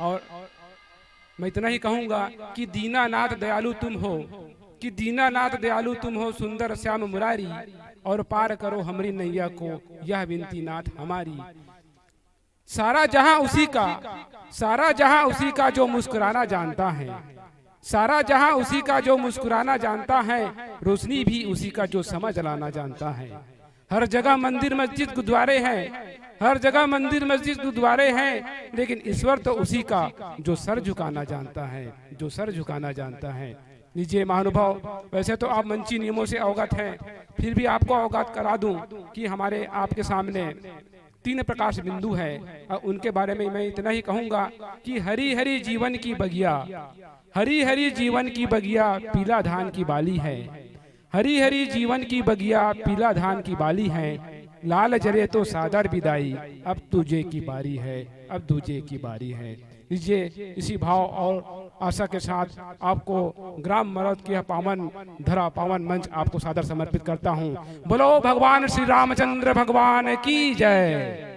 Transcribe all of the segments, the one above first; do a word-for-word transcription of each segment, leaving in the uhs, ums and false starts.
और मैं इतना ही कहूंगा कि दीनानाथ दयालु तुम हो, कि दीनानाथ दयालु तुम हो, सुंदर श्याम मुरारी, और पार करो हमरी नैया को, यह विनती नाथ हमारी। सारा जहां उसी का, सारा जहां उसी का जो मुस्कुराना जानता है, सारा जहां उसी का जो मुस्कुराना जानता है, रोशनी भी उसी का जो समझ लाना जानता है। हर जगह मंदिर मस्जिद गुरुद्वारे हैं, हर जगह मंदिर मस्जिद गुरुद्वारे हैं, लेकिन ईश्वर तो उसी का जो सर झुकाना जानता है, जो सर झुकाना जानता है। लीजिए महानुभाव, वैसे तो आप मंची नियमों से अवगत हैं, फिर भी आपको अवगत करा दूं कि हमारे आपके सामने तीन प्रकाश बिंदु है, और उनके बारे में मैं इतना ही कहूंगा कि हरी हरी जीवन की बगिया, हरी हरी जीवन की बगिया, पीला धान की बाली है। हरी हरी जीवन की बगिया, पीला धान की बाली है। लाल जरे तो सादर बिदाई, अब दूजे की बारी है, अब दूजे की बारी है। लीजिए, इसी भाव और आशा के साथ आपको ग्राम मरौद की यह पावन धरा, पावन मंच आपको सादर समर्पित करता हूँ। बोलो भगवान श्री रामचंद्र भगवान की जय।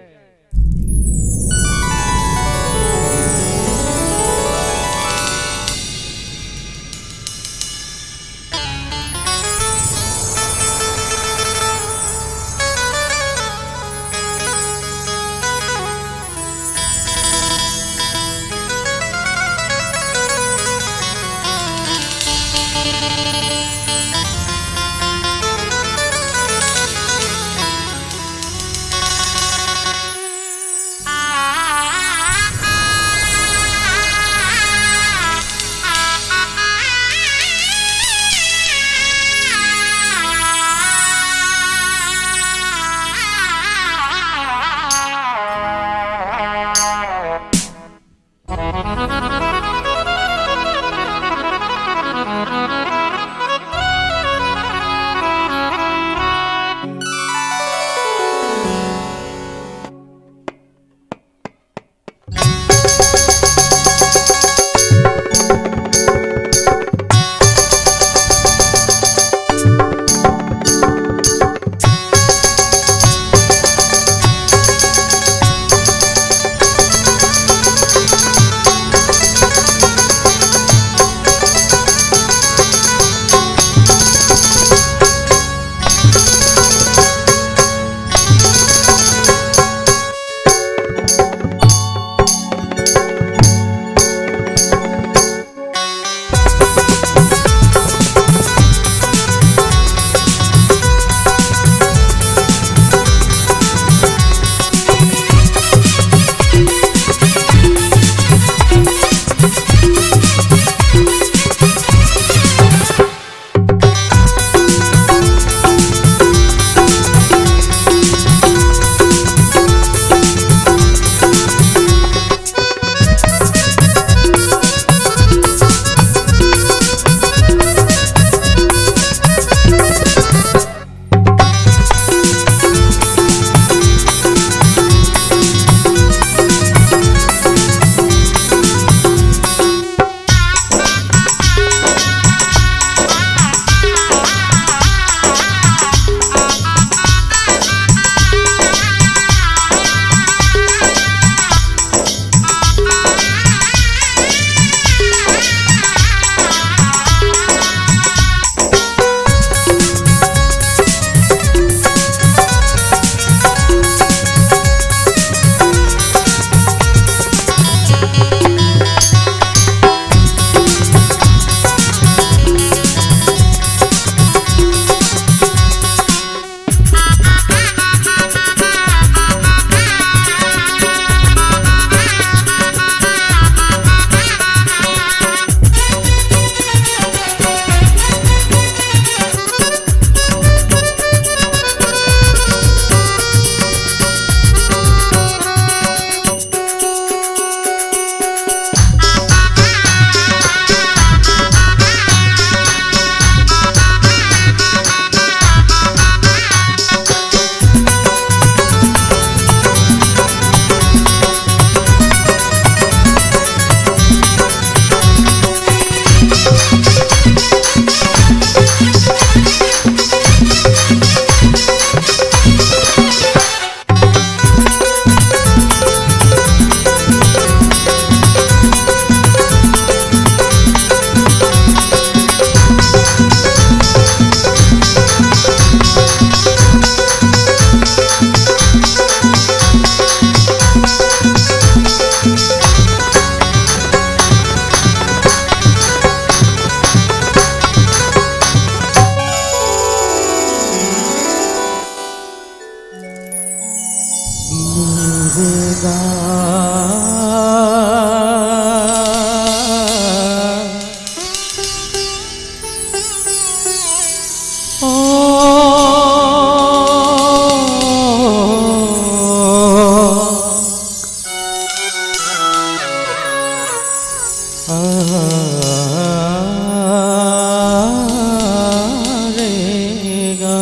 गा।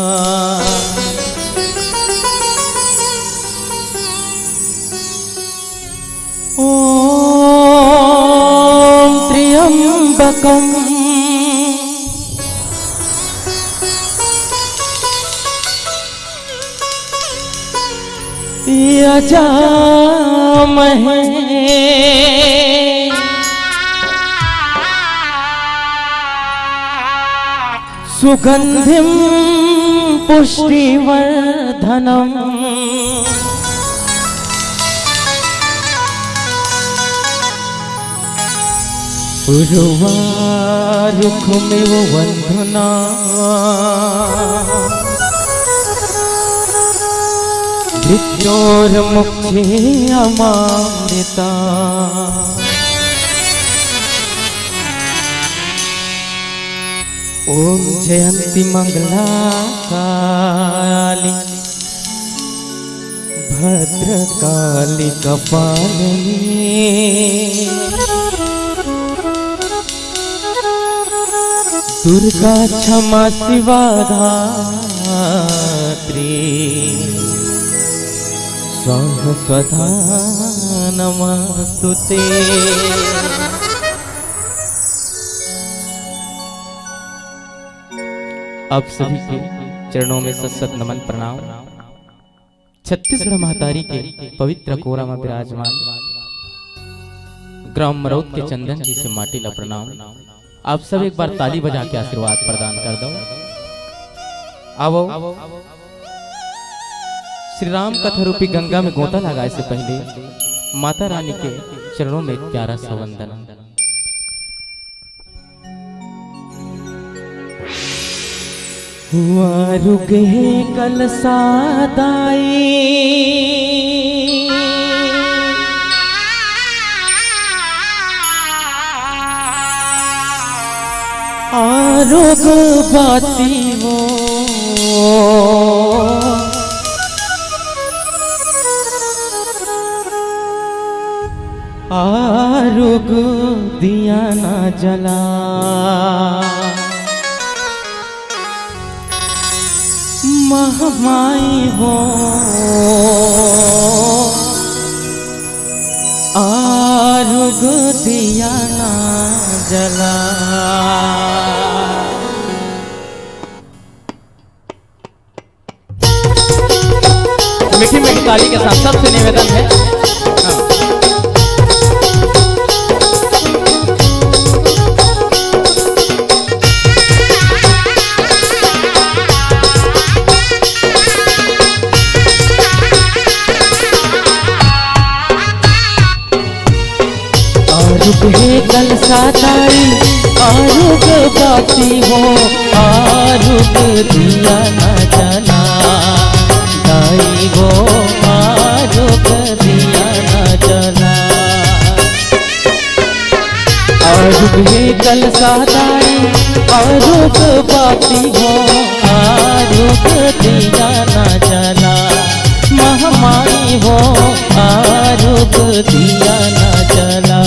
ॐ त्र्यम्बकं यजामहे सुगन्धिं पुष्टिवर्धनम्। उर्वारुकमिव बन्धुना मृत्योर्मुक्षीयमामृता। ॐ जयन्ती मङ्गला काली भद्रकाली कपालिनी दुर्गा क्षमा शिवा धात्री स्वाहा स्वधा नमस्तुते। आप सभी के चरणों में सत सत नमन प्रणाम। छत्तीसगढ़ महतारी के पवित्र कोरा में विराजमान ग्राम मरौद के चंदन जी से माटी ला प्रणाम। आप सब एक बार ताली बजा के आशीर्वाद प्रदान कर दो। आवो, श्री राम कथा रूपी गंगा में गोता लगाए से पहले माता रानी के चरणों में एक प्यारा सा वंदन। हुआ रुग हे कलसा दाई, आरुग बाती वो। आरुग दिया ना जला, महमाई वो। आरुग दिया ना जला। मीठी मीठी ताली के साथ सबसे निवेदन है। हाँ। आरुग हे कलसा दाई, आरुग बाती वो, आरुग दिया ना जला। दाई वो, आरुग दिया ना जला। आरुग हे कलसा दाई, आरुग बाती वो, आरुग दिया ना जला। महमाई वो, आरुग दिया ना जला।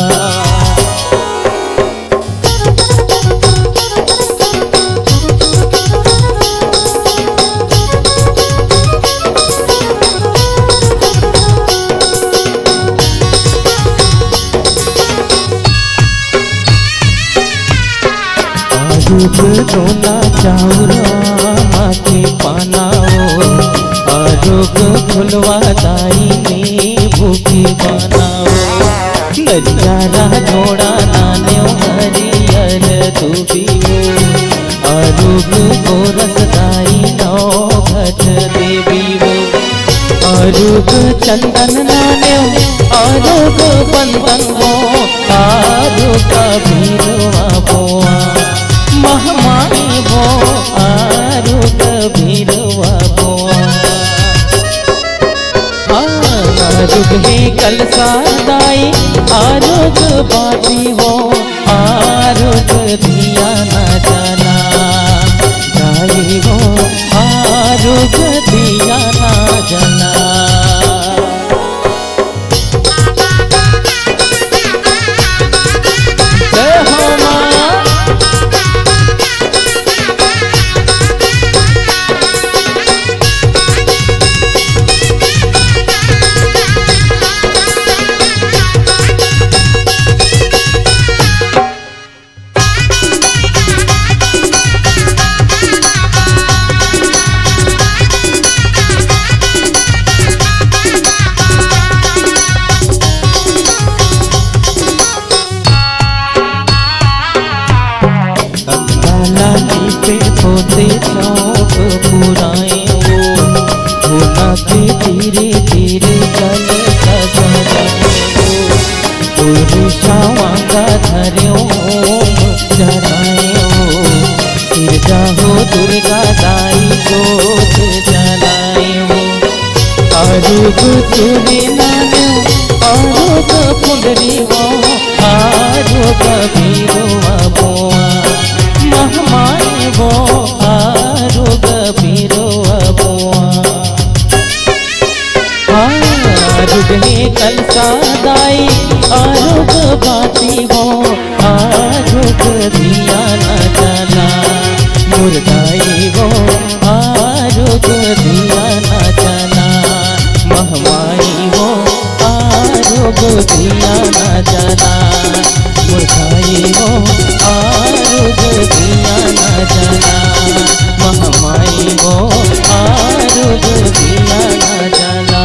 आरुग दोना चाउर माथे पाना वो, आरुग फुलवा दाई नींबू के पाना वो। नरियारा जोड़ा नान्यो हरियर दूबी वो, आरुग गोरस दाई नौ घट देवी वो। आरुग चंदन नान्यो, आरुग बंदन वो, आरुग भीरवा बोआ, महमाई वो, आरुग भीरवा बोआ। हाँ, आरुग हे कलसा दाई, आरुग बाती वो, आरुग दिया ना जला। दाई वो, आरुग दिया ना जला। छावांगा धर्यो जनायो, सिरजा हो दुर्गा दाई जोत जलायो। आरोग चूरे नानो, आरोग पुंडरी वो, आरोग बीरो अबुआ, महमाई वो, आरोग बीरो अबुआ। आरुग हे कलसा दाई, आरुग बाती वो, आरुग दिया ना जाना। मुरदाई वो, आरुग दिया ना जाना। महमाई वो, आरुग दिया ना जाना। मुरदाई वो, आरुग दिया ना जाना। महमाई वो, आरुग दिया ना जाना।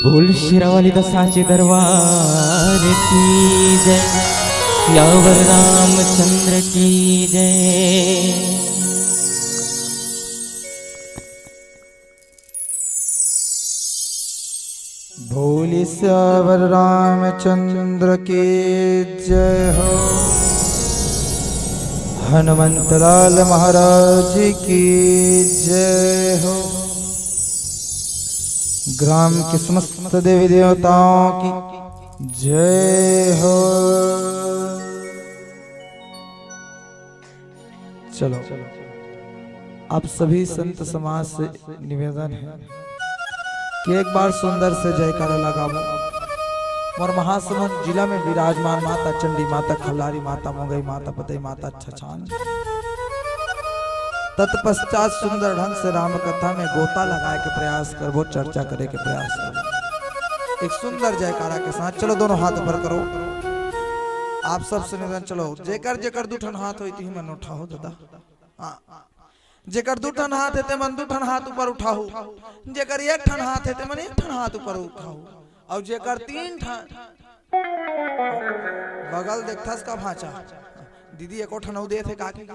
बोल शेरावाली दा साचे दरबार की जय, सियावर रामचंद्र की जय। बोल सियावर रामचंद्र की जय हो। हनुमंत लाल महाराज की जय हो। ग्राम के समस्त देवी देवताओं की जय हो। चलो, आप सभी संत समाज से निवेदन है कि एक बार सुंदर से जयकारा लगावो। और महासमुंद जिला में विराजमान माता चंडी, माता खल्लारी, माता मुंगई, माता पतई, माता छछान। तत्पश्चात सुंदर ढंग से राम कथा में गोता लगाए के प्रयास करबो, चर्चा करे के प्रयास करबो। एक सुंदर जयकारा के साथ चलो, दोनों हाथ ऊपर करो। आप सबसे निवेदन, चलो, जेकर जेकर दू ठन हाथ होई, तिही मन उठाओ दादा। हाँ, जेकर दू ठन हाथ हे, ते मन दू ठन हाथ ऊपर उठाओ। जेकर एक ठन हाथ हे, ते मन एक ठन हाथ ऊपर उठाओ। और जेकर तीन ठन, बगल देखथस का भांचा, दीदी एको ठन अउ देथे का की?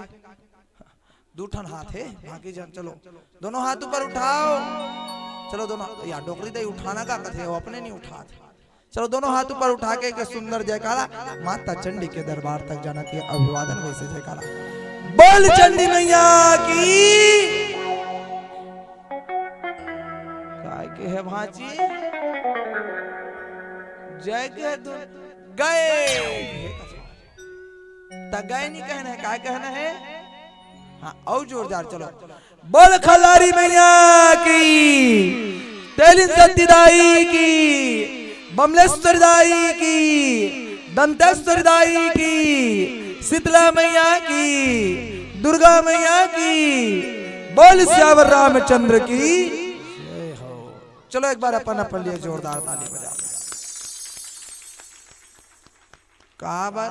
दू ठन हाथ हे, बाकी जन चलो, दोनों हाथ ऊपर उठाओ। चलो दोनों, या डोकरी दई उठाना का कथे, वो अपने नहीं उठात। चलो दोनों हाथ ऊपर उठा के एक सुंदर जयकारा, माता चंडी के दरबार तक जाना के अभिवादन वैसे जयकारा। बोल चंडी मैया की। काय के हे भांची? जय के दु-, गए। त गए नहीं कहना है, काय कहना है? हाँ, और जोरदार चलो। बोल खल्लारी मैया की, तेलिन सती दाई की, बमलेश्वर दाई की, दंतेश्वर दाई की, शीतला मैया की, दुर्गा मैया की, बोल सियावर रामचंद्र की जय हो। चलो एक बार अपन अपन लिए जोरदार ताली बजाओ। काबर?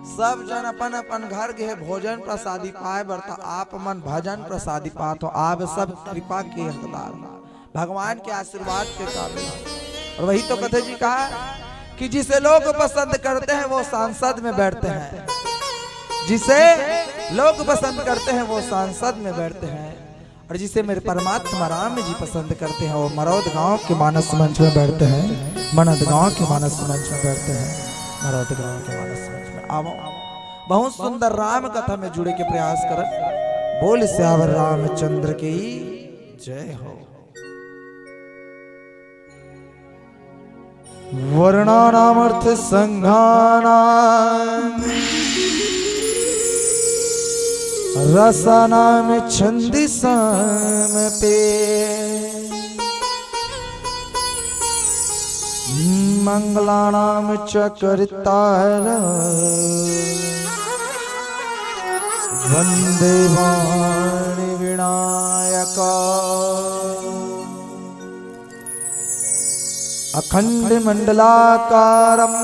सब जन अपन अपन घर गे भोजन प्रसादी पाए बर, त आप मन भजन प्रसादी पात हो। आप सब कृपा के हकदार हो, भगवान के आशीर्वाद के काबिल हो। और वही तो कथे जी कहा कि जिसे लोग पसंद करते हैं वो सांसद में बैठते हैं, जिसे लोग पसंद करते हैं वो सांसद में बैठते हैं। और जिसे मेरे परमात्मा राम जी पसंद करते हैं, वो मरौद गांव के मानस मंच में बैठते हैं, मरौद गांव के मानस मंच में बैठते हैं, मरौद गांव के मानस मंच में। आवो, बहुत सुंदर राम कथा में जुड़े के प्रयास करत। बोल सियावर रामचंद्र की जय हो। वर्णानामर्थ संघानां रसानां छंदसामपि मंगलानां च कर्तारं वंदे वाणी विनायक। अखंड मंडलाकारं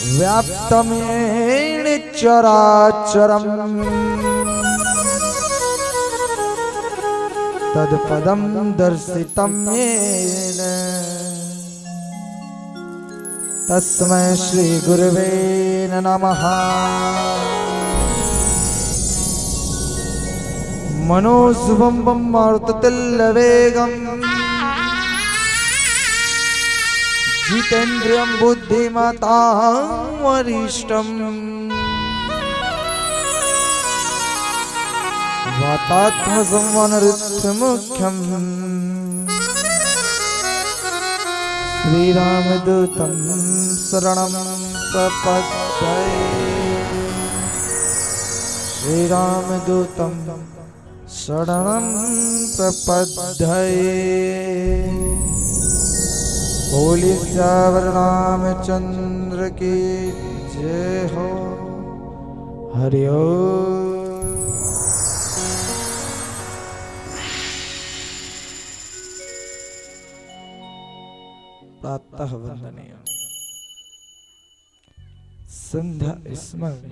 व्याप्तं येन चराचरं तत्पदं दर्शितं येन तस्मै श्री गुरुवे नमः। मनोजवं मारुततुल्यवेगं जितेन्द्रियं बुद्धिमतां वरिष्ठं वातात्मजं वनरुद्धमुख्यं श्रीरामदूतं शरणं प्रपद्ये। श्रीरामदूतं शरणं प्रपद्ये। बोलिए सियावर रामचंद्र की जय हो। हरि ओम। प्रातः वंदनीय संध्या स्मरण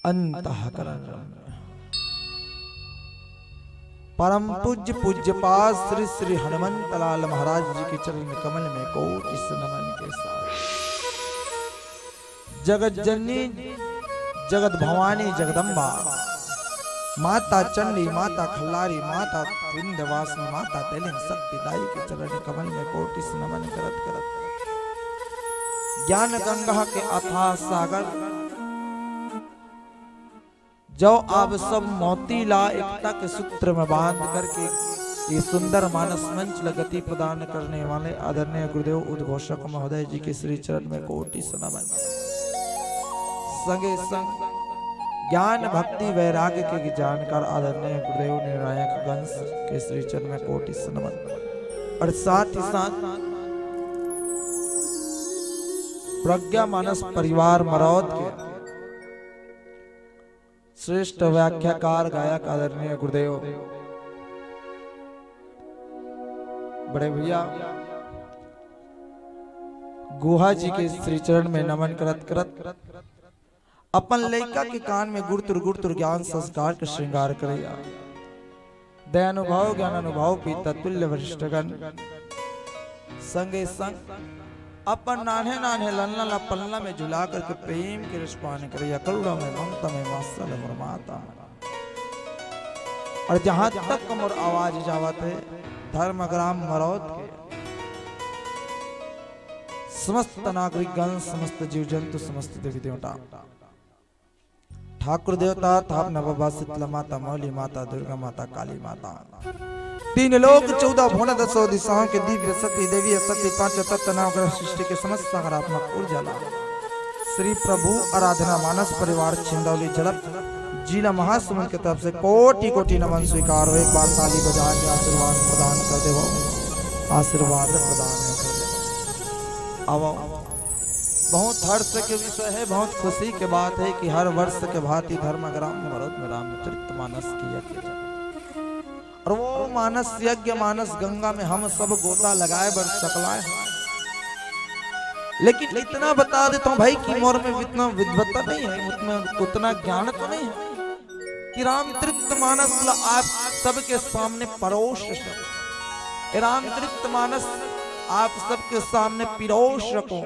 अंतःकरण रम्य। परम पूज्य पूज्य पाद श्री श्री हनुमंत लाल महाराज जी के चरण कमल में कोटि नमन के साथ जगत जननी जगत भवानी जगदम्बा माता चंडी, माता खल्लारी, माता विंध्यवासिनी, माता तेलिंग शक्ति दाई के चरण कमल में कोटि नमन करत करत ज्ञान गंगा के अथाह सागर जो आप सब मोती ला एकता के सूत्र में बांध करके ये सुंदर मानस मंच ला गति प्रदान करने वाले आदरणीय गुरुदेव उद्घोषक महोदय जी के श्री चरण में कोटि नमन। संगे संग ज्ञान भक्ति वैराग्य के जानकार आदरणीय गुरुदेव निर्णायक गंज के श्री चरण में कोटि नमन। और साथ ही साथ प्रज्ञा मानस परिवार मरौद के श्रेष्ठ व्याख्याकार गायक आदरणीय गुरुदेव बड़े भैया गुहा जी के श्री चरण में नमन करत करत अपन लइका के कान में गुरतुर गुरतुर ज्ञान संस्कार के श्रृंगार करैया दयानुभव ज्ञानानुभव पिता तुल्य वरिष्ठगण संगे संग अपन नान्हे नान्हे ललना ला पलना में झुला करके प्रेम के रसपान करैया करुणा में ममता में वात्सल्य मोर माता। और जहां तक मोर आवाज जावत हे धर्म ग्राम मरौद के समस्त नागरिकगण, समस्त जीव जंतु, समस्त देवी देवता, ठाकुर देवता, थाप नवा बा शीतला माता, मौली माता, दुर्गा माता, काली माता, तीन लोक चौदह भुवन दसो दिशाओं के दिव्य सती देवी सती पांचों तत्व नवग्रह सृष्टि के समस्त सकारात्मक ऊर्जा ला श्री प्रभु आराधना मानस परिवार छिंदौली झड़प जिला महासमुंद के तरफ से कोटि कोटि नमन स्वीकार हो। एक बार ताली बजा के आशीर्वाद प्रदान कर देवो, आशीर्वाद प्रदान कर देवो। अब बहुत हर्ष के विषय है, बहुत खुशी के बात है कि हर वर्ष के भांति धर्म ग्राम मरौद में रामचरित मानस किया गया। और वो मानस यज्ञ, मानस गंगा में हम सब गोता लगाए बर सकलाए हैं। लेकिन इतना बता देता हूँ भाई कि मोर में इतना विद्वत्ता नहीं है, उतना, उतना ज्ञान तो नहीं है कि रामचरित मानस ला आप सबके सामने परोस सकूं। रामचरित मानस आप सबके सामने पिरोस सकूं।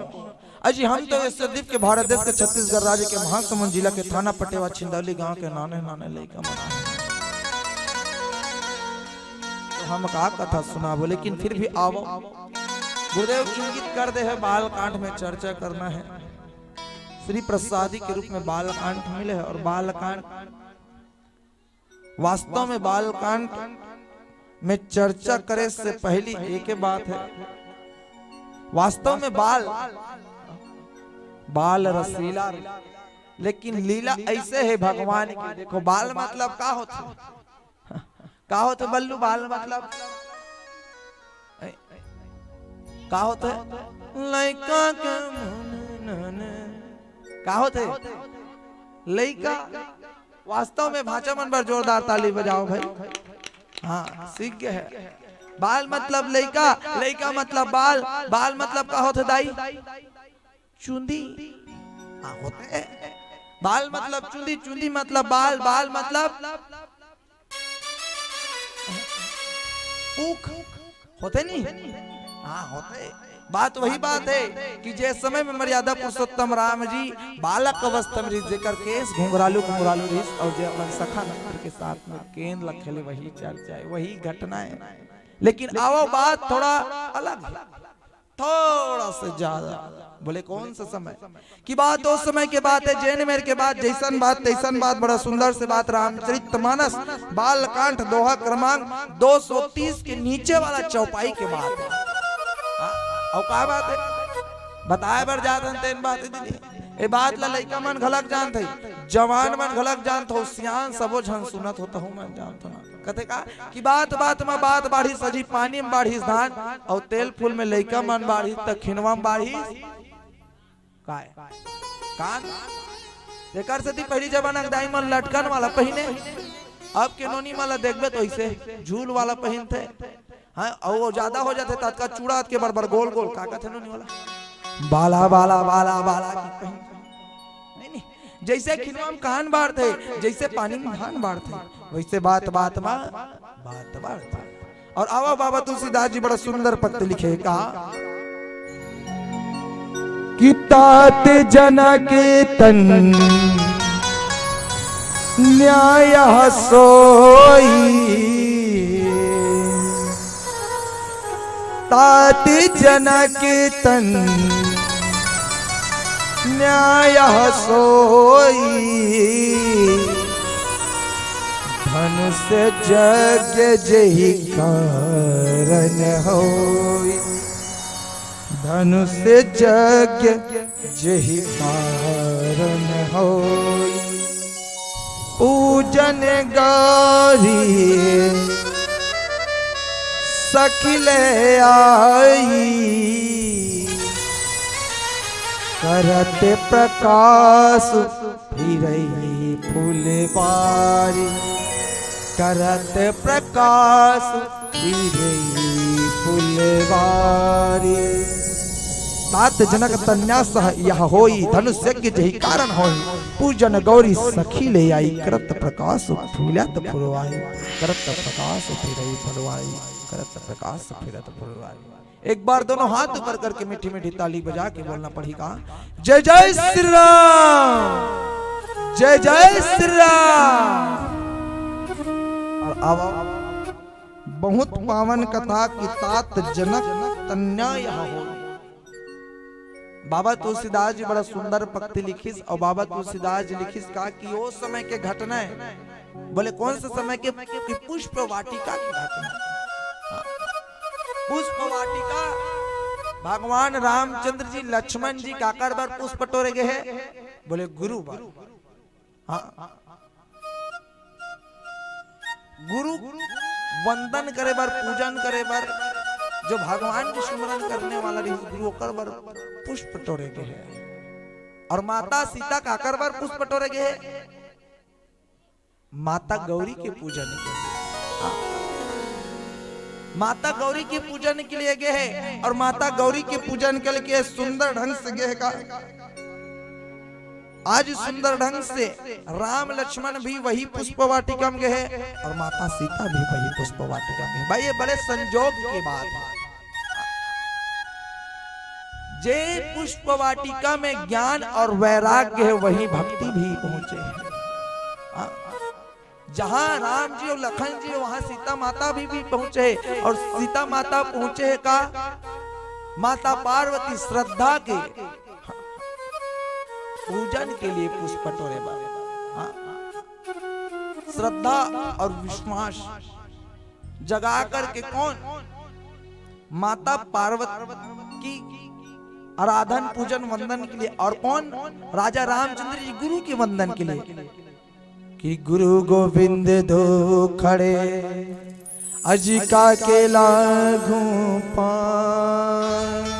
अजी हम तो इस द्वीप के, भारत देश के, छत्तीसगढ़ राज्य के महासमुंद जिला के थाना पटेवा छिंदौली गांव के नाने नाने लइका मन आए। तो हम का कथा सुनाबो, लेकिन फिर भी आवो, गुरुदेव इंगित कर दे है, बालकांड में चर्चा करना है। श्री प्रसादी के रूप में बालकांड मिले है और बालकांड वास्तव में बालकांड में चर्चा करे से पहली एक बात है, वास्तव में बाल, बाल रसीला, लेकिन लीला ऐसे है भगवान की। देखो, बाल मतलब का होथे? का होथे बल्लू, बाल मतलब? का होथे? लइका के मन नन। का होथे? लइका। वास्तव में भांचा मन बर जोरदार ताली बजाओ भाई। हाँ, सीख गए हैं। बाल मतलब लइका, लइका मतलब बाल, बाल मतलब का होथे दाई? चुंदी। हाँ, होथे। बाल मतलब चुंदी, चुंदी मतलब बाल, बाल मतलब पूख। होथे नहीं? हाँ, होथे। बात वही बात हे कि जे समय में मर्यादा पुरुषोत्तम राम जी बालक अवस्था में रिहिस, जेकर केस घुंघरालू घुंघरालू रिहिस अउ जे अपन सखा नंद के साथ में गेंद ल खेले, वही चर्चा हे, वही घटना हे। लेकिन आवव, बात थोड़ा अलग हे, थोड़ा से ज्यादा। बोले, कौन सा समय? कि बात ओ समय के बात हे, जेन मेर के बात, जैसन बात तैसन बात, बड़ा सुंदर से बात, रामचरित मानस बालकांड दोहा क्रमांक दो सौ तीस के नीचे वाला चौपाई के बात हे। हाँ, अउ का बात हे? बताए बर जात हन तेन बात हे दीदी। ए बात ला लइका मन घलक जानत हे, जवान मन घलक जानत हो, सियान सबो झन सुनत हो, तहू मन जानत हो ना। कथे का कि बात बात म बात बाढ़िस, अजी पानी म बाढ़िस धान, अउ तेल फूल में लइका मन बाढ़िस, त खिनवा म बाढ़िस काय? कान। एकर सेती पहिली जमाना के दाई मन लटकन वाला पहिने, अब के नोनी मन ला देखबे तो अइसे झूल वाला पहिनथे। हाँ, अउ वो ज्यादा हो जाथे, त अतका चूड़ा अतके बड़ बड़ गोल गोल, का कथे नोनी वाला? बाला, बाला, बाला, बाला की पहिनथे। नहीं, नहीं। जैसे खिनवा म कान बाढ़थे, जैसे पानी म धान बाढ़थे, वैसे बात बात म बात बाढ़थे। अउ आवा बाबा तुलसीदास जी बड़ा सुंदर पक्ति लिखे का कि तात जनक तन्या यह सोई, तात जनक तन्या यह सोई, धनुष जग जेहि कारण होई, धनुष जग जेहि कारण होई। पूजन गौरी सखी ले आई, करत प्रकाश फिरई फुलवारी, करत प्रकाश फिरई फुलवारी। तात जनक तन्या सह यह होई, धनुष यज्ञ जेहि कारण होई। पूजन गौरी सखी ले आई, करत प्रकाश फिरत फुलवारी, करत प्रकाश फिरत फुलवारी, करत प्रकाश फिरत फुलवारी। एक बार दोनों हाथ ऊपर करके मीठी मीठी ताली बजा के बोलना पड़ही का, जय जय श्री राम, जय जय श्री राम। अउ आवा, बहुत पावन कथा कि तात जनक तन्या यह होई। बाबा तुलसीदास जी बड़ा सुंदर पक्ति लिखिस, अउ बाबा तुलसीदास जी लिखिस का कि ओ समय के घटना हे। बोले, कौन से समय के? कि पुष्प वाटिका की घटना। हाँ। पुष्प वाटिका, भगवान रामचंद्र जी लक्ष्मण जी काकर बर पुष्प टोरे गे हे? बोले, गुरु बर। हाँ, गुरु वंदन करे बर, पूजन करे बर, जो भगवान के सुमरन करने वाला रहिस, गुरु ओकर बर पुष्प टोरे गे हे। अउ माता सीता काकर बर पुष्प टोरे गे हे? माता गौरी के पूजन के लिए। हाँ। माता गौरी के पूजन के लिए गे हे, अउ माता गौरी के पूजन के लिए सुंदर ढंग से गे हे का? आज सुंदर ढंग से राम लक्ष्मण भी वही पुष्प वाटिका में गे हे अउ माता सीता भी वही पुष्प वाटिका में गे हे। भाई, ये बड़े संजोग की बात हे। जे पुष्प वाटिका में ज्ञान अउ वैराग्य हे, वही भक्ति भी पहुंचे हे। हाँ। जहां राम जी अउ लखन जी, वहां सीता माता भी, भी पहुंचे हे। अउ सीता माता पहुंचे हे का? माता पार्वती श्रद्धा के पूजन के लिए पुष्प टोरे बर। हाँ। श्रद्धा अउ विश्वास जगा करके कौन? माता पार्वती की आराधन, पूजन, वंदन के लिए। अउ कौन? राजा रामचंद्र जी गुरु के वंदन के लिए। कि गुरु गोविंद दो खड़े, अजि का के लागूं पाँय।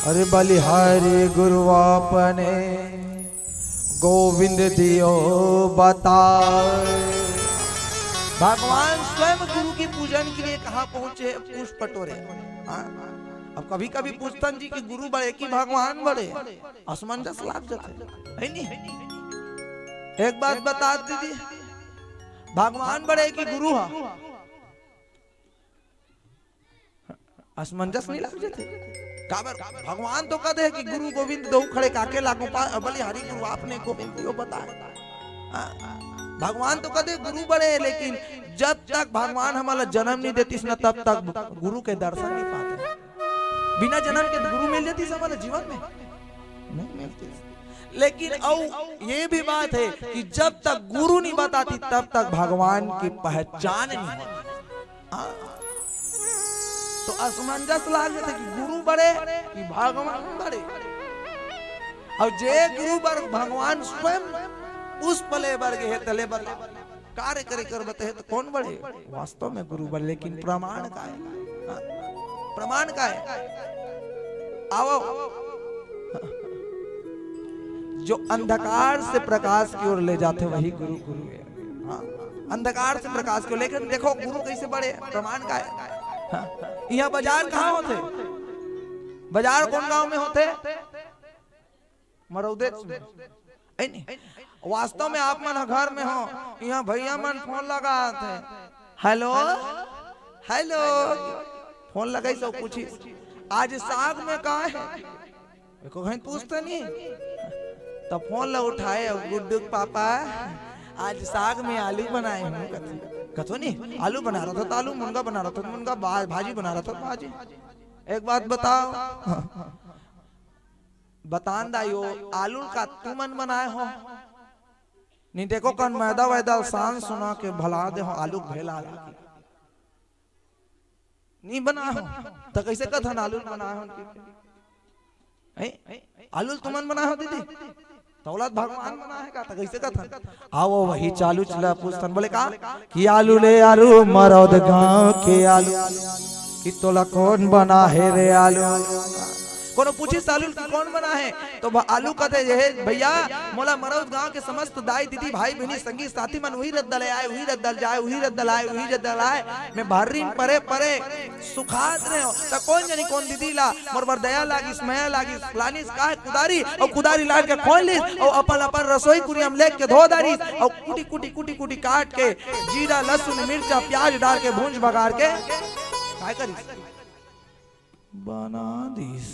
अरे बलिहारी गुरु आपने गोविंद दियो बताय। भगवान स्वयं गुरु के पूजन के लिए कहाँ पहुंचे? पुष्प टोरे। हाँ? अब कभी-कभी पूछथन जी कि गुरु बड़े कि भगवान बड़े? असमंजस लाग जाथे, हे नी? एक बात बता दीदी, भगवान बड़े कि गुरु हा? असमंजस नहीं लग जाथे? काबर भगवान तो कह दे कि गुरु गोविंद दो खड़े काके लागू पा, बलिहारी गुरु आपने गोविंद यो बताए। हाँ, भगवान तो कह दे गुरु बड़े, लेकिन जब तक भगवान हमला जन्म नहीं देतिस ना, तब तक गुरु के दर्शन नहीं पाते। बिना जन्म के गुरु मिल जातिस हमला जीवन में? नहीं मिलतिस। लेकिन अउ ये भी बात है कि जब तक गुरु नहीं बतातिस, तब तक भगवान की पहचान नहीं होती। हाँ। तो असमंजस लाग जाथे कि गुरु बड़े कि भगवान बड़े। अउ जे गुरु बर भगवान स्वयं पुष्प ले बर गे हे, तले बर कार्य करे कर बते हे, तो कौन बड़े? वास्तव में गुरु बड़े, लेकिन प्रमाण का है? हाँ। प्रमाण का है? आओ। जो अंधकार से प्रकाश की ओर ले जाथे, वही गुरु गुरु है। हाँ, अंधकार से प्रकाश को लेकर देखो, गुरु कैसे बड़े, प्रमाण का है। हाँ, यहाँ बाजार कहाँ होथे? बाजार कौन गांव में होथे? मरौदे में। ऐ नहीं, वास्तव में आप मन ह घर में हो, यहाँ भैया मन फोन लगाथे, "हेलो, हेलो।" फोन लगाइस अउ पूछिस, "आज साग में का है?" एको घनी पूछते नहीं। तब फोन ला उठाए अउ गुड्डू के पापा, "आज साग में आलू बनाए हूँ," कथे। कथो नहीं, "आलू बना रहा था तो आलू, मुनगा बना रहा था तो मुनगा, भा-, भाजी बना रहा था तो भाजी।" एक बात बताओ, बतान दाई, वो आलू का तुमन बनाए हो? नहीं देखो, कन मैदा वैदा सान सुना के भला दे हो, आलू भेला ला। नहीं बना हो, त कैसे कथन आलू बनाए हो? हैं? आलू तुमन बनाए हो दीदी? तौलत भगवान बनाए हे का? त कैसे कथन? आओ वही चालू चला पूछथन, बोले का कि "आलू ले आलू, मरौद गांव के आलू, कि तोला कौन बना हे रे आलू?" कोनो पूछिस आलू कि "कौन बना हे?" तो भ-, आलू कहते, "ये हे भैया, मोला मरौद गांव के समस्त दाई दीदी, भाई बहिनी, संगी साथी मन उही रद्दा ले आए, उही रद्दा ले जाए, उही रद्दा ले आए, उही रद्दा ले आए। मैं भर्रिन परे परे सुखात रहे हो, त कौन जनी कौन दीदी ला मोर बर दया लागिस, मया लागिस, लानिस का कुदारी, अउ कुदारी लान के खोल लिस, अउ अपन अपन रसोई कुरिया में लेके धो डारिस, अउ कुटी कुटी कुटी कुटी काट के जीरा, लहसुन, मिर्चा, प्याज डाल के भूंज बघार के काय करिस?" बना दिस।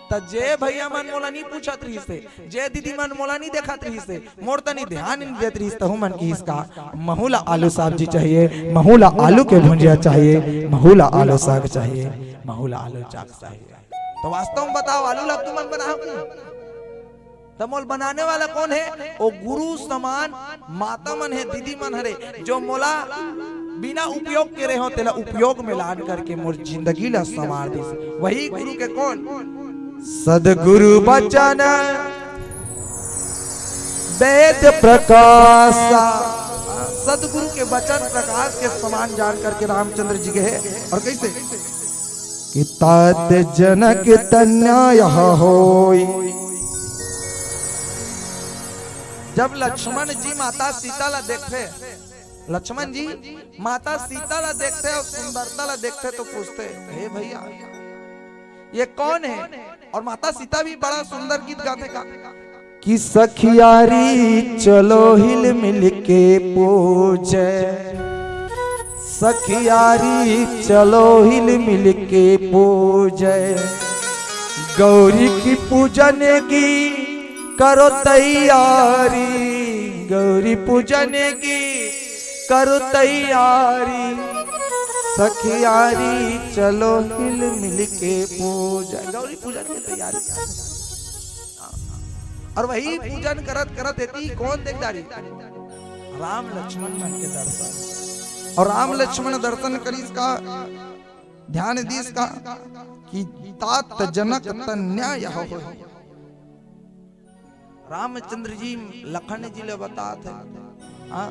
त जे भैया मन मोला नहीं पूछत रहिस हे, जे दीदी मन मोला नहीं देखत रहिस हे, मोर तनी ध्यान नहीं देत रहिस, तहू मन किहिस का, "महू ला आलू सब्जी चाहिए, महू ला आलू के भुंजिया चाहिए, महू ला आलू साग चाहिए, महू ला आलू साग चाहिए।" तो वास्तव में बताओ, आलू ला तुमन बनाओ कि? त मोल बनाने वाला कौन हे? ओ गुरु समान माता मन हे, दीदी मन हरे, जो मोला बिना उपयोग के रहे हो, तेला उपयोग में लान करके मोर जिंदगी ला संवार दिस। वही गुरु के कौन? सदगुरु बचन वेद प्रकाश। सदगुरु के वचन प्रकाश के समान जान करके रामचंद्र जी गए। और कैसे? कि तात जनक तनया होई। जब लक्ष्मण जी माता सीता ला देखथे, लक्ष्मण जी माता सीता ला देखथे अउ सुंदरता ला देखथे तो पूछथे, "हे भैया, ये कौन हे?" अउ माता सीता भी बड़ा सुंदर गीत गाथे का, कि सखियारी चलो हिल मिल के पूजे, सखियारी चलो हिल मिल के पूजे, गौरी की पूजन की करो तैयारी, गौरी पूजन की करो तैयारी, सखियारी चलो हिल मिल के पूजा। गौरी पूजन की तैयारी। अउ वही पूजन करत करत एती कौन देख डारिस? राम लक्ष्मण मन के दर्शन। अउ राम लक्ष्मण दर्शन करिस का, ध्यान दिस का कि तात जनक तनया होई। रामचंद्र जी लखन जी ले बतात हे, हाँ,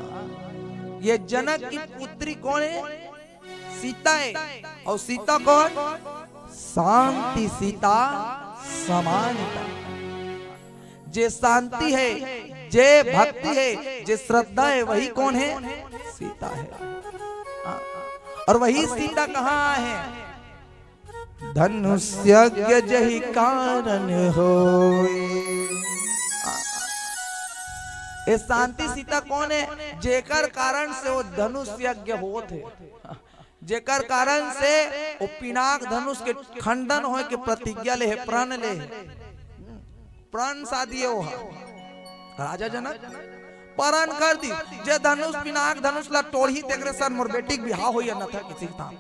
ये जनक की पुत्री कौन हे? सीता हे। अउ सीता कौन? शांति सीता समानता। जे शांति हे, जे भक्ति हे, जे श्रद्धा हे, वही कौन हे? सीता हे। हाँ। अउ वही सीता कहाँ हे? धनुष्यज्ञ जहि कारण होई। ए शांति सीता कौन हे? जेकर कारण से वो धनुष यज्ञ होत हे। जेकर कारण से वो पिनाक धनुष के खंडन होय के प्रतिज्ञा ले हे, प्रण ले हे। प्रण साधी हे वो ह। राजा जनक प्रण कर दी, जे धनुष पिनाक धनुष ला टोड़ही, तेकरे सन मोर बेटी के बिहाव होई, अन्यथा किसी के साथ।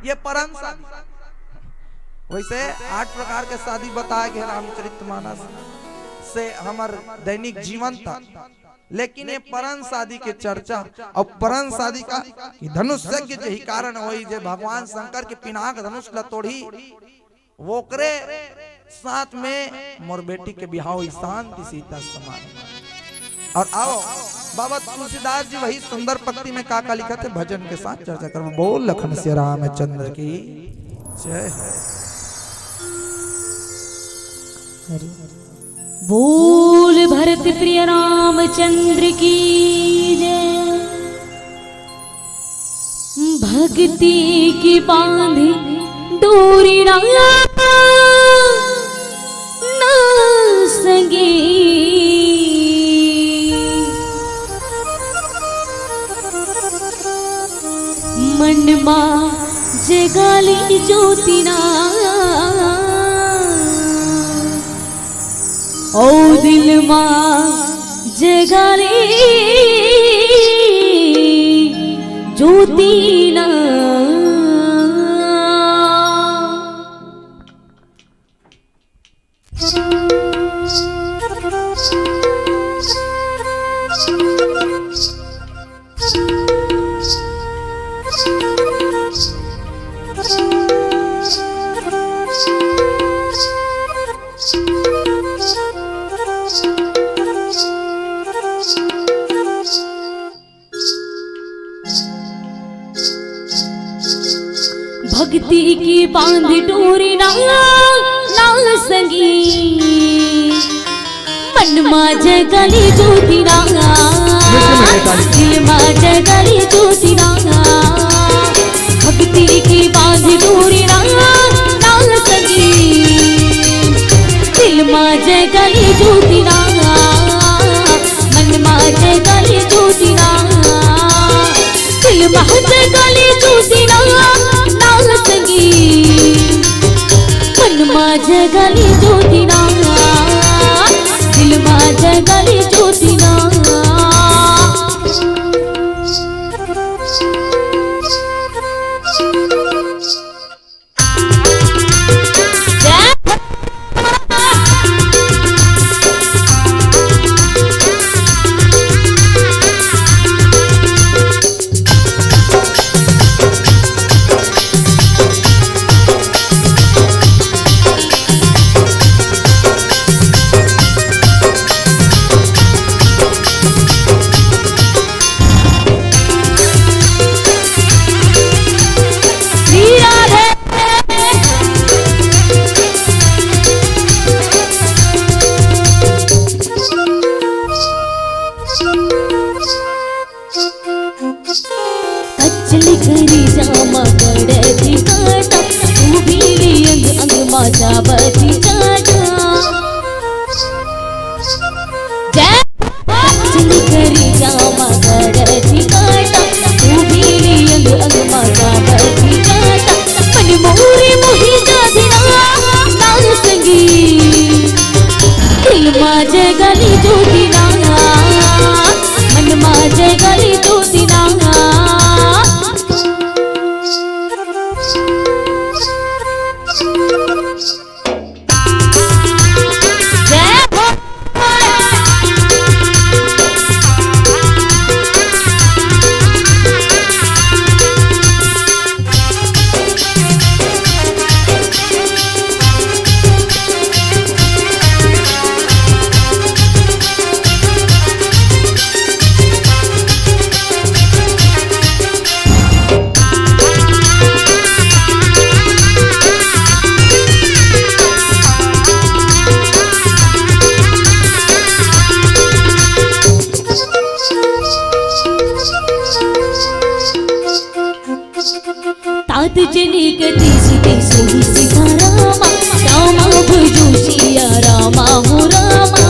ये प्रण साधी। वैसे आठ प्रकार के साधी बताए गए रामचरित मानस से हमर दैनिक जीवन तक, लेकिन ये प्रण साधी के चर्चा और प्रण साधी का कि धनुष यज्ञ जे ही कारण होई, जे भगवान शंकर के पिनाक धनुष ला तोड़ही, वोकरे साथ में मोर बेटी के बिहाव होई, शांति सीता समान। और आओ, बाबा तुलसीदास जी वही सुंदर पंक्ति में का का लिखत हे, भजन के साथ चर्चा करबो। बोल लखन सिया रामचंद्र की जय हो। बोल भरत प्रिय रामचंद्र की जय। भक्ति की बांधी डोरी ना, ना संगी। मन मा जगाली ज्योति ना, ओ दिल मा जगाली ज्योति ना। भक्ति की बांध डोरी ना, ना संगी। मन मा जगाली ज्योति ना, दिल मा जगाली ज्योति ना। भक्ति की बांध डोरी ना, ना संगी। दिल मा जगाली ज्योति ना, मन मा जगाली ज्योति ना। दिल मा जगाली ज्योति ना, ना संगी। मन मा जगाली ज्योति ना, दिल मा जगाली ज्योति ना। कचली करी जामा गड़ती काटा, तू भी अंग अंग मा जाबती काटा। जय। कचली करी जामा गड़ती काटा, तू भी अंग अंग मा जाबती काटा। मन मोरे मोही जा दिला, ना संगी। दिल मा जगाली ज्योति ना, मन मा जगाली ज्योति ना। जय हो। तात जनी गति सीते सोही सीतारामा, रामा भजो सिया रामा हो रामा।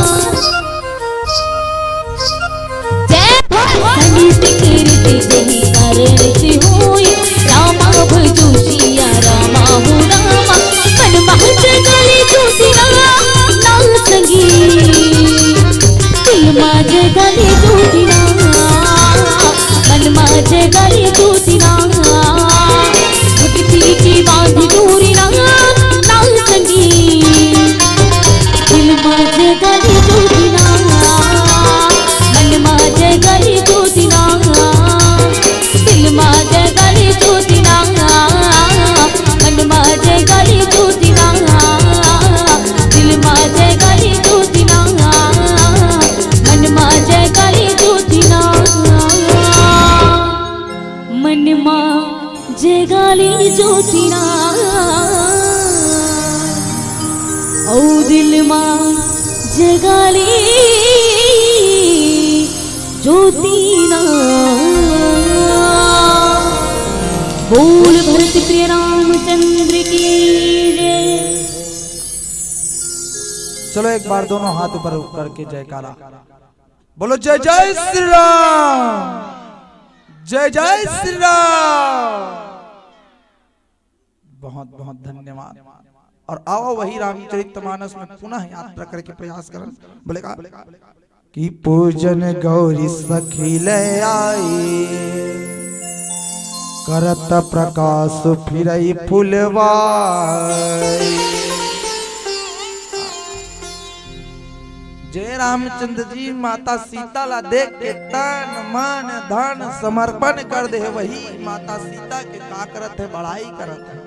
जय हो। सनी सिकरते जही कारण से हो जगाली ज्योति ना, भक्ति की बांधी डोरी ना, नाल संगी। दिल मा जगाली ज्योति ना, मन मा जगाली ज्योति ना, दिल मा जगाली ज्योति ना, मन मा जगाली ज्योति ना, दिल मा जगाली ज्योति ना, मन मा जगाली ज्योति ना। मन मा जगाली ज्योति ना, अउ दिल मा जगाली ज्योति ना। बोल भरत प्रिय रामचंद्र की जय। चलो, एक बार दोनों हाथ ऊपर करके जयकारा बोलो, जय जय श्री राम, जय जय श्री राम। बहुत बहुत धन्यवाद। और आओ, वही रामचरित मानस में पुनः यात्रा करके प्रयास करन। बोलेगा कि पूजन गौरी सखी ले आई, करत प्रकाश फिरई फुलवाई। जय रामचंद्र जी माता सीता ला देख के तन मन धन समर्पण कर दे हे, वही माता सीता के का करत हे, बड़ाई करत हे।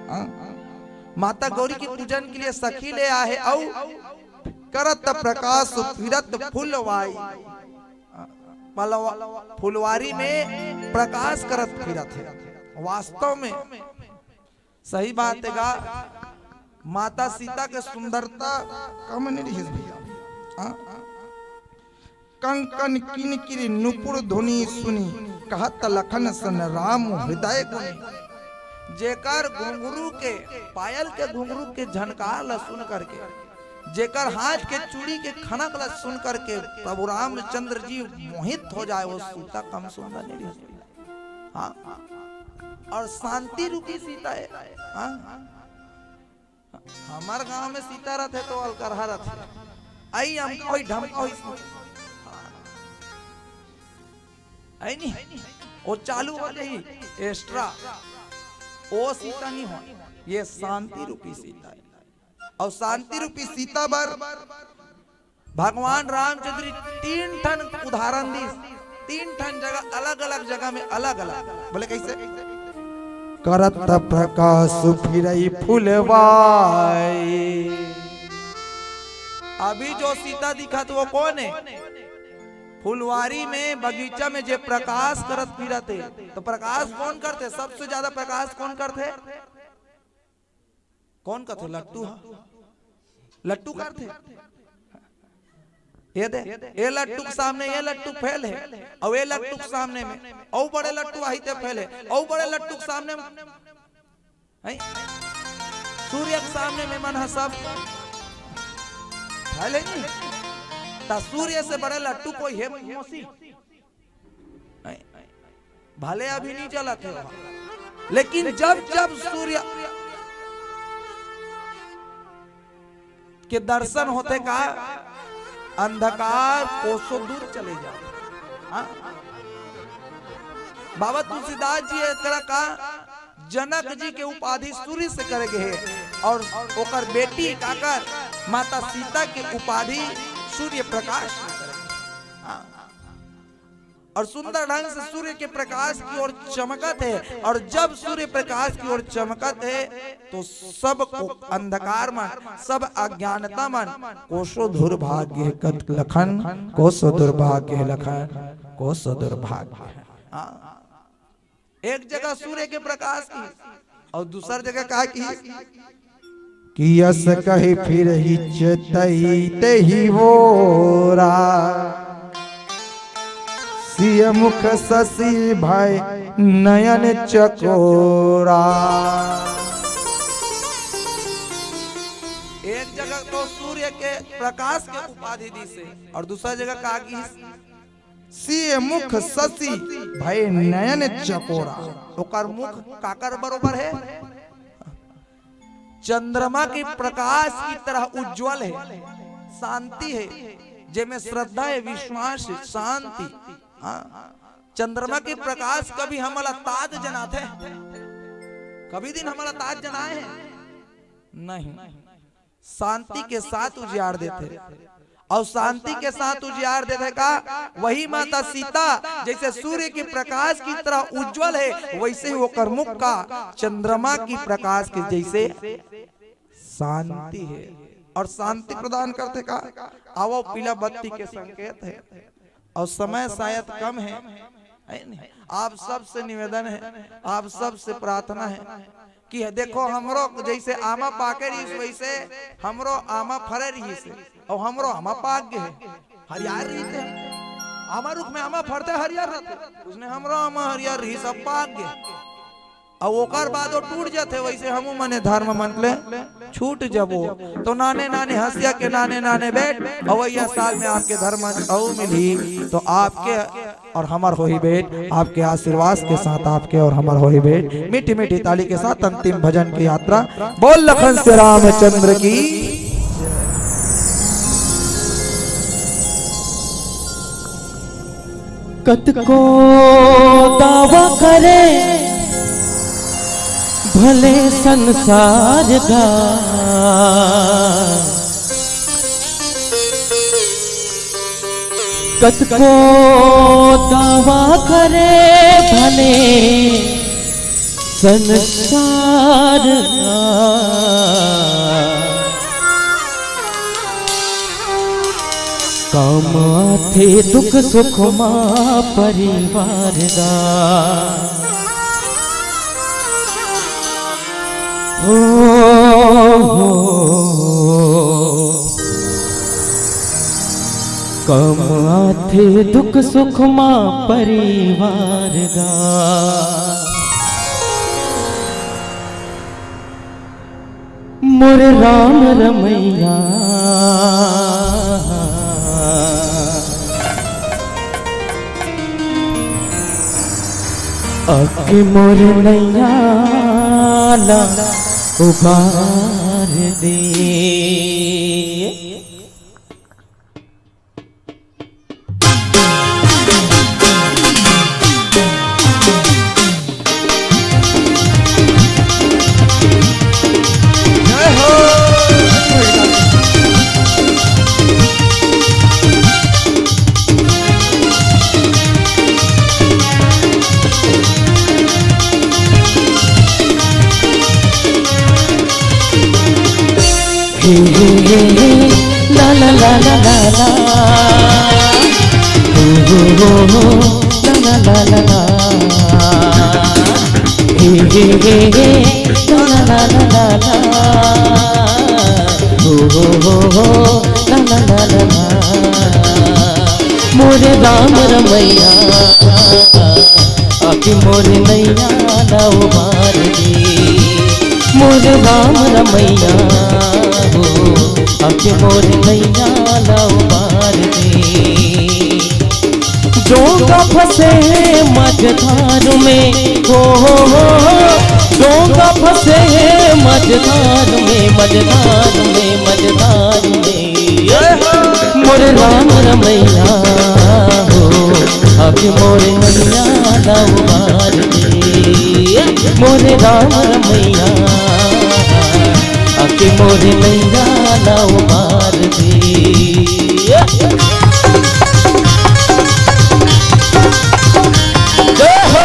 हाँ? माता गौरी के पूजन के लिए सखी ले आहे, अउ करत प्रकाश फिरत फुलवाई। मतलब फुलवारी में प्रकास करत फिरत हे। वास्तव में सही बात हे गा, माता सीता के सुंदरता कम नहीं रहिस भैया। हाँ? कंकन किनकिरी नुपुर धुनी सुनी, कहत लखन सन राम हृदय गुनी। जेकर घुंघरू के, पायल के घुंघरू के झनकार ला सुन करके, जेकर हाथ के चूड़ी के खनक ला सुन करके प्रभु रामचंद्र जी मोहित हो जाए, वो सीता कम सुंदर नहीं रहिस। हाँ, और शांति रूपी सीता हे। हाँ, हमर गांव में सीता रथे तो अलकरहा रथे। आई हम कोई ढमका होई। आई नहीं, वो चालू हो जाई एक्स्ट्रा। वो सीता नहीं हो, ये शांति रूपी सीता हे। और शांति रूपी सीता बर भगवान रामचंद्र जी तीन ठन उदाहरण दिस, तीन ठन जगह, अलग-अलग जगह में अलग-अलग। बोले कैसे? करत प्रकाश फिरई फुलवाई। अभी जो सीता दिखत वो कौन हे? फुलवारी में, बगीचा में जे प्रकाश करत फिरत हे, तो प्रकाश कौन करथे? सबसे ज्यादा प्रकाश कौन करथे? कौन कथे? लट्टू हा। लट्टू करथे। ये दे, ये लट्टू के सामने ये लट्टू फेल हे, अउ ये लट्टू के सामने में अउ बड़े लट्टू आही ते फेल हे, अउ बड़े लट्टू के सामने में, हैं? सूर्य के सामने में मन ह सब फेल हे नहीं। ता सूर्य से बड़े लट्टू कोई हे मौसी? नहीं। भले अभी नहीं चलत हे वहाँ, लेकिन जब जब सूर्य के दर्शन होथे का, अंधकार कोसों दूर चले जाथे। हाँ? बाबा तुलसीदास जी एकरा का जनक जी के उपाधि सूर्य से करे गे हे, और ओकर बेटी काकर माता सीता के उपाधि सूर्य प्रकाश से करे गे। हाँ। और सुंदर ढंग से सूर्य के प्रकाश की ओर चमकत हे, और जब सूर्य प्रकाश की ओर चमकत हे, तो सब को अंधकार मन, सब अज्ञानता मन, कोसों दूर भागे कत लखन, कोसों दूर भागे लखन, कोसों दूर भागे। हाँ। एक जगह सूर्य के प्रकाश की, और दूसर जगह का की? कि अस कहि फिरहि चेतई तेहि ओरा, सिय मुख ससि भय नयन चकोरा। एक जगह तो सूर्य के प्रकाश के उपाधि दिस हे, और दूसर जगह का की? सिय मुख ससि भय नयन चकोरा। ओकर मुख काकर बरोबर हे? चंद्रमा के प्रकाश की तरह उज्जवल हे, शांति हे, जेमे श्रद्धा हे, विश्वास हे, शांति। हाँ। चंद्रमा के प्रकाश कभी हमला ताज जनाथे? कभी दिन हमला ताज जनाए हे? नहीं। शांति के साथ उजियार देथे। अउ शांति के साथ उजियार देथे का? वही माता सीता जइसे सूर्य के प्रकाश की तरह उज्जवल हे, वइसे ही ओकर मुख का चंद्रमा की प्रकाश के जइसे शांति हे। अउ शांति प्रदान करथे का? आवव, पीला बत्ती के संकेत हे। अउ समय शायद कम हे, हे नहीं? आप सबसे निवेदन हे, आप सबसे प्रार्थना हे कि देखो, हमरो जइसे आमा पाके रहिस, वइसे हमरो आमा फरे रहिस हे, अउ हमरो आमा पाक गे हे, हरियर रहिथे। आमा रुख में आमा फरथे, हरियर रहिथे, वइसने हमरो आमा हरियर रहिस, अब पाक गे। अउ ओकर बाद वो टूट जाथे, वइसे हमू मने धर्म मन ले छूट जबो। तो नाने नाने हँसिया के नाने नाने भेंट, अवइया साल में आपके धर्म अउ मिलही, तो आपके अउ हमर होही भेंट, आपके आशीर्वाद के साथ आपके अउ हमर होही भेंट। मीठी मीठी ताली के साथ अंतिम भजन की यात्रा। बोल लखन से रामचंद्र की। कतको दावा करे भले संसार दा, कतको दावा करे भले संसार दा। काम आथे दुख सुख मा परिवार दा। हो, हो। काम आथे दुख सुख मा परिवार दा। मोर राम रमैया। अके मोर नैया ला उबार दे। हे, हे, हे, हे, ला, ला, ला। हो, हो, हो, हो, ला, ला, ला, ला, ला। हे, हे, हे, हे, ला, ला, ला, ला, ला, ला। हो, हो, हो, हो, ला, ला, ला, ला, ला। मोरे राम रमैया, आके मोरे नैया ला उबार दे। मोरे राम रमैया हो, आके मोरे नैया ला उबार दे। जोंका फंसे मझधार में, हो, हो, हो, हो। जोंका फंसे मझधार में, मझधार में, मझधार में। मोरे राम रमैया हो, आके मोरे नैया ला उबार दे। मोरे राम रमैया, आके मोरे नैया ला उबार दे। जय हो।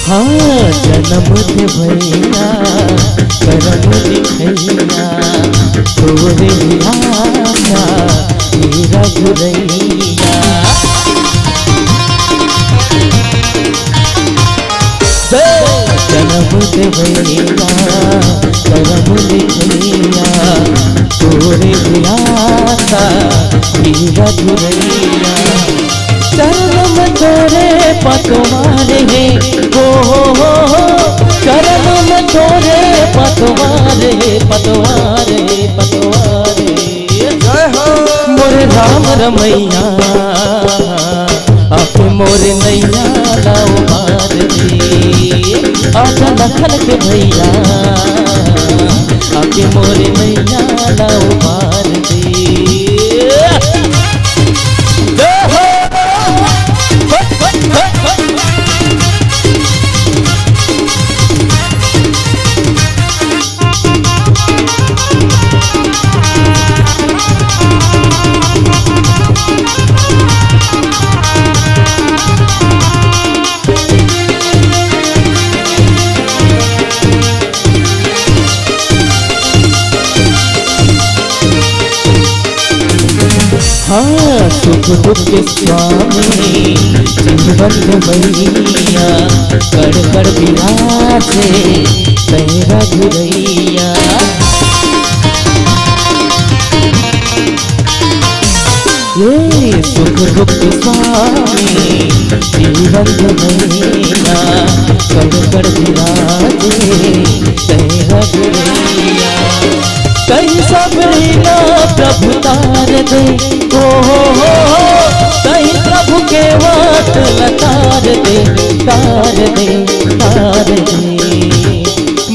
हाँ, जनम देवइया, करम लिखइया, तोरे आशा, हे रघुरैया। जनम देवइया, करम लिखइया, तोरे आशा, हे रघुरैया। चरण में तोरे पतवार हे, हो, हो, हो, हो। चरण में तोरे पतवार हे, के भैया, आके मोरे नैया ला उबार दे। जय हो। हाँ, सुख दुख के स्वामी, जीवन के मैया, कण कण विराजे तैं रघुरैया। ये सुख दुख स्वामी, जीवन के मैया, कण कण विराजे तैं रघुरैया। तैं सबरी ला प्रभु तार दे, ओ हो हो हो, तैं प्रभु के वाट ला तार दे, तार दे, तार दे।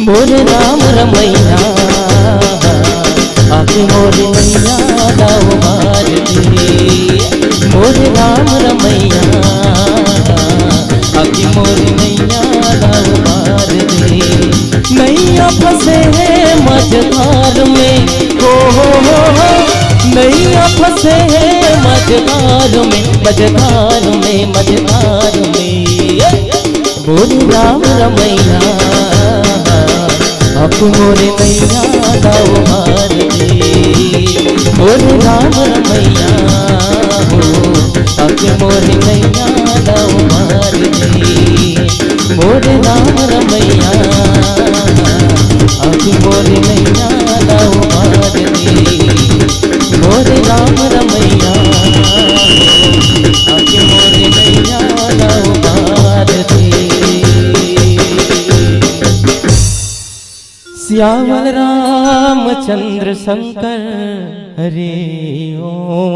मोर राम रमैया, आके मोर नैया ला उबार दे। मोर राम रमैया, आके मोर नैया ला उबार दे। नैया फंसे हे मझधार में, हो हो हो हो। नैया फंसे हे मझधार में, मझधार में, मझधार में। मोर राम रमैया, आके मोर नैया ला उबार दे। मोर राम रमैया हो, आके मोर नैया ला उबार दे। मोर राम रमैया, आके मोर नैया ला उबार दे। मोर राम रमैया, आके मोर नैया ला उबार दे। सियावर रामचंद्र शंकर हरि ओम।